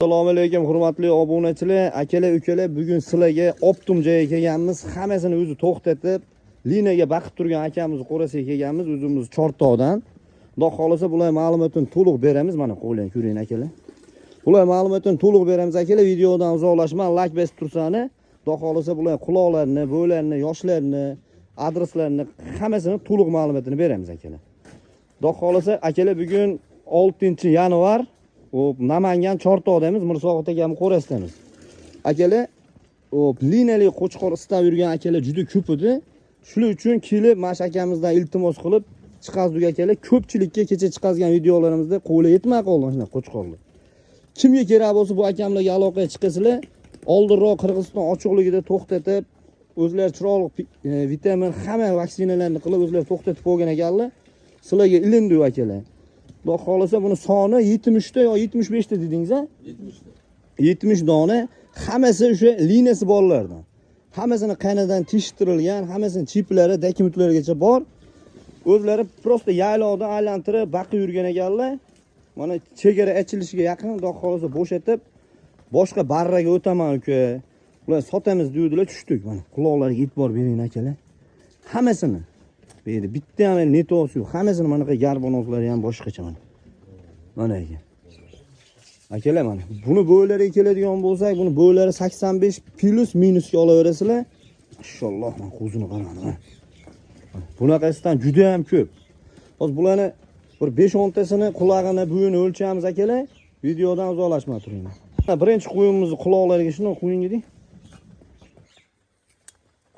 Assalomu alaykum, hurmatli obunachilar, akalar, ukalar. Bugun sizlarga оптом joyga kelganmiz. Hammasini o'zi to'xtatib, liniyaga baqib turgan akamizni qo'rasiga kelganmiz, o'zimiz Chortoqdan. Xudo xohlasa, bular ma'lumotini to'liq beramiz. Mana qo'ylang, ko'ring, akalar. Bular ma'lumotini to'liq beramiz, akalar. Videodan uzoqlashma, layk bosib tursani. Xudo xohlasa, bular quloqlarini, bo'ylarini, yoshlarini, adreslarini, hammasini to'liq ma'lumotini beramiz, akalar. Xudo xohlasa, akalar, bugun 6-yanvar, hop, Namangan Chortoqdamiz, Mirsohid akamni qo'rasidamiz. Akalar, hop, liniyali qo'chqor istab yurgan akalar juda ko'p edi. Shuning uchun kelib mana shu akamizdan iltimos qilib chiqazdik, akalar. Ko'pchilikka kecha chiqazgan videolarimizda qo'li yetmay qoldi shunaqa qo'chqorlar. Kimga kerak bo'lsa, bu akamlarga aloqaga chiqasizlar. Oldinroq Qirg'iziston ochiqligida to'xtatib, o'zlari chiroyli vitamin, hamma vaksinalarni qilib, o'zlari to'xtatib qo'ygan ekanlar. Sizlarga ilindi akalar. Xudo xohlasa, buni soni 70 ta yo 75 ta dedingiz, a? 70 dona, hammasi o'sha liniyasi borlardan. Hammasini qaynadan tekshitirilgan, hammasini chiplari, dokumentlarigacha bor. O'zlari просто yaylovda aylantirib baqib yurgan ekanlar. Mana chegara achilishiga yaqin, Xudo xohlasa, bo'shatib, boshqa barraga o'taman, uka. Ular sotamiz deydilar, tushdik mana. Quloqlariga e'tibor bering, akalar. Hammasini. Bu yerda bitta ham нету si yo'q. Hammasini manaqa горбонос lari ham boshqacha mana. Mana aka. Akalar, mana buni bo'ylariga keladigan bo'lsak, buni bo'ylari 85 плюс минус ga olaverasizlar. Inshaalloh, mana ko'zini qarang mana. Bunaqasidan juda ham ko'p. Hozir bularni bir 5-10 tasini qulog'ini, bo'yini o'lchamiz, akalar. Videodan uzoqlashmay turinglar. Birinchi qo'yimizni quloqlariga shuni qo'ying deng.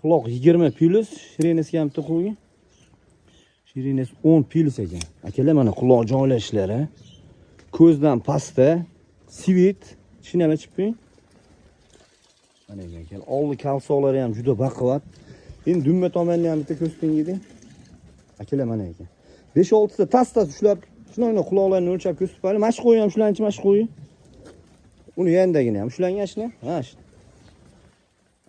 Quloq 20 плюс, ширина siga ham bitta qo'ying. Ширина si 10 плюс ekan. Akalar, mana quloq joylashishlari. Ko'zdan pastda, цвет, tishini ham ochib qo'ying. Mana ekan. Oldi kalsolari ham juda baquvvat. Endi dumba tomonni ham bitta ko'rsating deng. Akalar, mana ekan. 5-6 ta tas-tas ushlab, shunday quloqlarini o'lchab ko'rsatib qo'yaylik. Mana shu qo'y ham shulanchi, mana shu qo'y. Uni yanidagini ham ushlangan shuni. Ha, shu.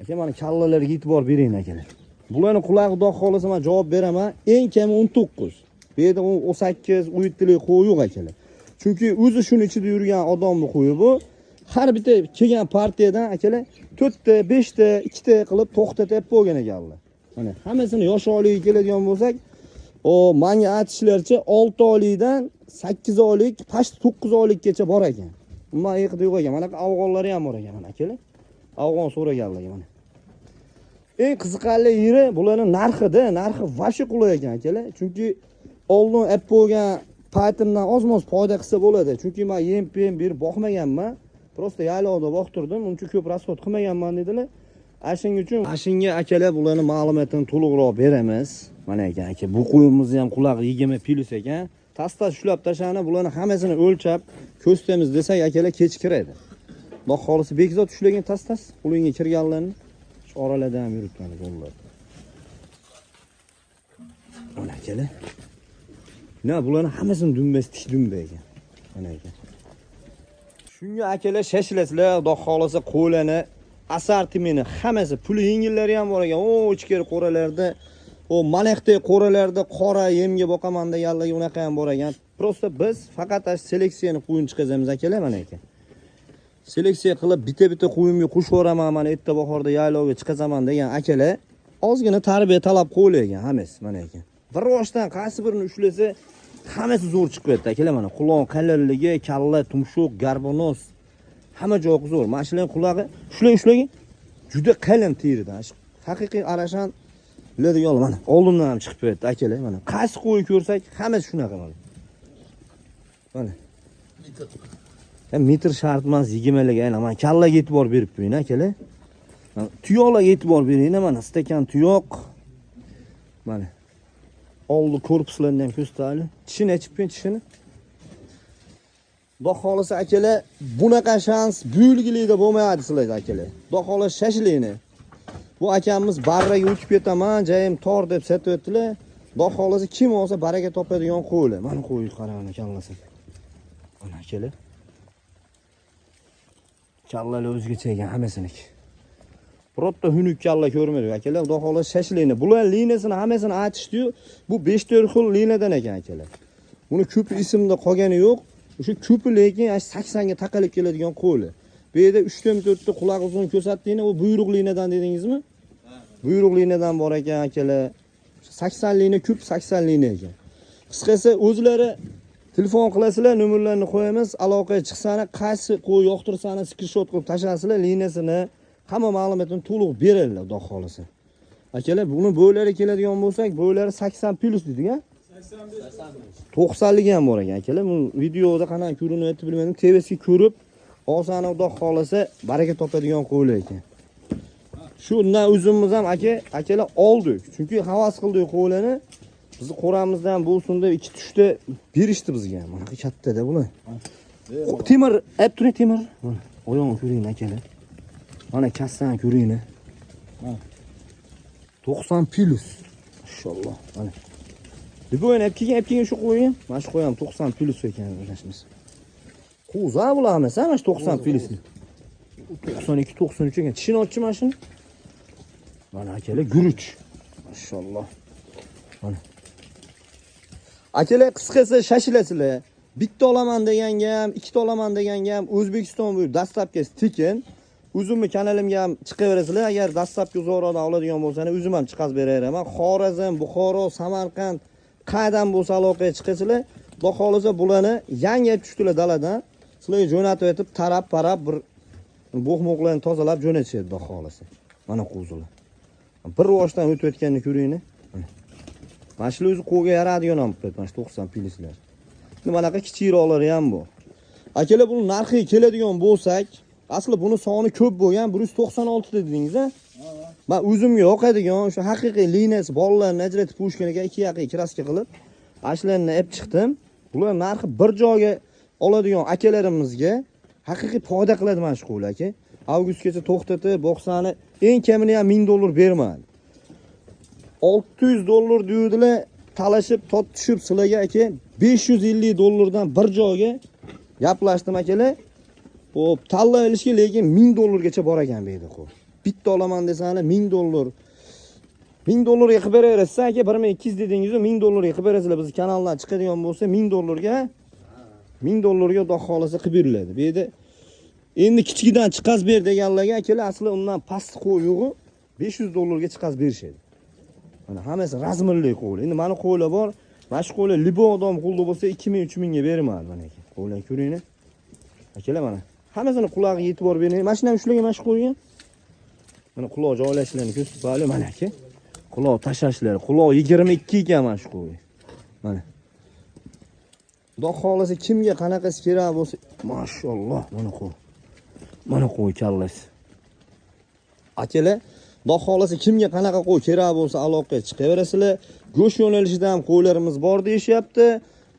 Aka, mana kallalarga e'tibor bering, akalar. Bularni qulog'i, xudo xohlasa, men javob beraman. Eng kami 19. Bu yerda 18, 17 lik qo'y yo'q, akalar. Chunki o'zi shuni ichida yurgan odamni qo'yi bu. Har bitta kelgan partiyadan, akalar, 4 ta, 5 ta, 2 ta qilib to'xtatib qo'ygan ekanlar. Mana hammasini yosh oyligiga keladigan bo'lsak, o menga aytishlaricha 6 oylikdan 8 oylik, почти 9 oylikgacha bor ekan. Umuman yoqda yo'q ekan. Manaqa afg'onlari ham bor ekan mana, akalar. Afg'on so'raganligi mana. Eng qiziqarli yeri bularning narxida, narxi вообще qulay ekan, akalar. Chunki oldin olib qo'ygan paytimdan ozmoz foyda qilsa bo'ladi. Chunki men yem pem berib boqmaganman. Просто yaylovda boqtirdim, uncha ko'p расход qilmaganman dedilar. Ana shuning uchun ana shunga, akalar, bularning ma'lumotini to'liqroq beramiz. Mana ekan, aka, bu qo'yimizni ham qulog'i 20 плюс ekan. Tas-tas ushlab tashlani, bularni hammasini o'lchab ko'rsatamiz desak, akalar, kech kiradi. Xudo xohlasa, Bekzod ushlagan tas-tas qo'lingga kirganlarni shu oralarda ham yuribdi mana gollar. Mana, akalar. Na, bularni hammasini dumbasi tik dumba ekan. Mana ekan. Shunga, akalar, shashilasizlar, Xudo xohlasa, qo'lani assortimenti hammasi, puli yengillari ham bor ekan. O, ichkari qo'ralarda, o malakdek qo'ralarda qora yemga boqaman deganlarga unaqa ham bor ekan. Просто biz faqat shu seleksiyani qo'yini chiqazamiz, akalar, mana ekan. Seleksiya qilib bitta-bitta qo'yimga qo'shib yuboraman, mana erta bahorda yaylovga chiqazaman degan akalar, ozgina tarbiya talab qo'yilgan hammasi, mana ekan. Bir boshdan qaysi birini ushlasa, hammasi zo'r chiqib ketdi, akalar, mana quloq qalinligi, kalla, tumshuq, горбонос, hamma joyi zo'r. Mana shularning qulog'i ushlang, ushlang, juda qalin teridan. Shu haqiqiy arashan biladigan, mana oldindan ham chiqib ketdi, akalar, mana qaysi qo'y ko'rsak, hammasi shunaqa mana. Mana. Ya, metr shart emas, 20 lik aynan mana kallaga e'tibor berib qo'ying, akalar. Mana tuyoqlarga e'tibor bering, mana stakan tuyoq. Mana. Oldi korpuslarini ham ko'rsataylik. Tishini ochib qo'ying, tishini. Xudo xohlasa, akalar, bunaqa shans bu yilgilikda bo'lmaydi sizlarda, akalar. Xudo xohlasa, shashilinglar. Bu akamiz barraga o'tib ketaman, jayim tor deb sotyaptilar. Xudo xohlasa, kim olsa baraka topadigan qo'ylar. Mana qo'y qarang kallasini. Mana, akalar. Kallalar o'zgacha ekan hammasiniki. Birorta xunuk kalla ko'rmadik, akalar. Xudo xohlasa, shashilinglar. Bular liniyasini hammasini aytishdi-yu, bu 5-4 xil liniyadan ekan, akalar. Buni ko'p esimda qolgani yo'q. O'sha ko'pi lekin 80 ga taqalib keladigan qo'li. Bu yerda 3 ta 4 ta quloq uzun ko'rsatdingni, u buyruq liniyadan dedingizmi? Buyruq liniyadan bor ekan akalar. 80 liniya ko'p, 80 liniya ekan. Qisqasi o'zlari telefon qilasizlar, nomerlarini qo'yamiz, aloqaga chiqsani, qaysi qo'y yoqtirsani skrinshot qilib tashlasizlar, liniyasini, hamma ma'lumotini to'liq beradilar, xudo xohlasa. Akalar, buni bo'ylari keladigan bo'lsak, bo'ylari 80 plus dedik, a? 90 ligi ham bor ekan akalar. Bu videoda qanaqa ko'rinyapti bilmadim. TVsiga ko'rib, olsani xudo xohlasa baraka topadigan qo'ylar ekan. Shundan o'zimiz ham aka, akalar oldik. Chunki havas qildik qo'ylarni. Bizni qo'ramizdan bo'lsin deb ikki tushta berishdi bizga. Mana katta-da bular. Temir, olib turing temir. Mana oyog'ini ko'ring akalar. Mana kassani ko'ring. 90 plus. Mashalloh. Mana. Любой olib kelgan, olib kelgan shu qo'ying. Mana shu qo'y ham 90 plus ekan o'ylashimiz. Qo'za bular emas, mana shu 90 plus. 92, 93 ekan. Tishini ochchi mana shuni. Mana akalar guruch. Mashalloh. Mana. Akalar, qisqasi shashilasizlar. Bitta olaman deganga ham, ikkita olaman deganga ham O'zbekiston bo'yicha доставка si tekin. O'zimni kanalimga ham chiqaverasizlar. Agar доставка uzoqroqdan oladigan bo'lsangiz, o'zim ham chiqazib beraveraman. Xorazm, Buxoro, Samarqand qayerdan bo'lsa aloqaga chiqasizlar. Xudo xohlasa bularni yangi olib tushdilar daladan. Sizlarga jo'natib aytib, tarab parab bir bo'q-mo'qlarni tozalab jo'natishadi xudo xohlasa. Mana qo'zilar. Bir voshdan o'tib o'tganini ko'ringlar. Mana shular o'zi qo'lga yaradigan ham bo'lib mana shu 90 pluslar. Endi manaqa kichikroqlari ham bor. Akalar, buni narxiga keladigan bo'lsak, asli buni soni ko'p bo'lgan 196 dedingiz, a? Man o'zimga yoqadigan o'sha haqiqiy liniyasi bolalarni ajratib qo'yishgan ekan, ikki yoqqa краска qilib. Ana shularni olib chiqdim. Bular narxi bir joyga oladigan akalarimizga haqiqiy foyda qiladi mana shu qo'ylar aka. Avgustgacha to'xtatib, boqsani eng kamini ham 1000 dollar bermadi. 600 dollar deydilar, talashib, tortishib sizlarga aka 550 dollardan bir joyga gaplashdim akalar. Xo'p, tanlab olishga lekin 1000 dollargacha bor ekan bu yerda qo'y. Bitta olaman desanglar 1000 dollar. 1000 dollarga qilib beraverasiz aka, 1200 dedingiz-ku, 1000 dollarga qilib berasizlar. Bizni kanaldan chiqadigan bo'lsa 1000 dollarga, 1000 dollarga xudo xohlasa qilib beriladi. Bu yerda endi kichikidan chiqazib ber deganlarga akalar asli undan past qo'y yo'g'i 500 dollarga chiqazib berishadi. Mana hammasi размер li qo'ylar. Endi mana qo'ylar bor. Mana shu qo'ylar любой odam qo'lda bo'lsa 2000 3000 ga bermadi mana aka. Qo'ylarni ko'ringlar. Akalar mana. Hammasini qulog'iga e'tibor bering. Mana shuni ham ushlagan, mana shu qo'ygan. Mana quloq joylashlarini ko'rsatib mana aka. Quloq tashlashlari, quloq 22 ekan mana shu qo'y. Mana. Xudo xohlasa kimga qanaqasi kerak bo'lsa, mashalloh, mana qo'y. Mana qo'y kallasi. Akalar, xudo xohlasa kimga qanaqa qo'y kerak bo'lsa aloqaga chiqaverasizlar. Go'sht yo'nalishida ham qo'ylarimiz bor deyishyapti.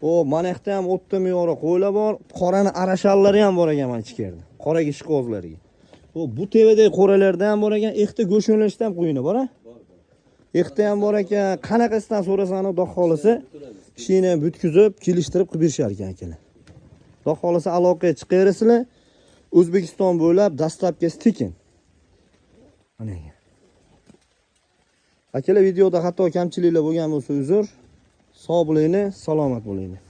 O, mana yoqda ham o'tta miyora qo'ylar bor. Qorani arashallari ham bor ekan mana ichkarida. Qora ishqozlariga. Bu tevadagi qo'ralarda ham bor ekan. Exta go'sht yo'nalishida ham qo'yini bor, a? Exta ham bor ekan. Qanaqasidan so'rasan, xudo xohlasa ishini bitkizib, kelishtirib qilib berishar ekan akalar. Xudo xohlasa aloqaga chiqaverasizlar. O'zbekiston bo'ylab доставка si tekin. Mana ekan. Akalar, videoda xato kamchiliklar bo'lgan bo'lsa uzr. Sog' bo'linglar, salomat bo'linglar.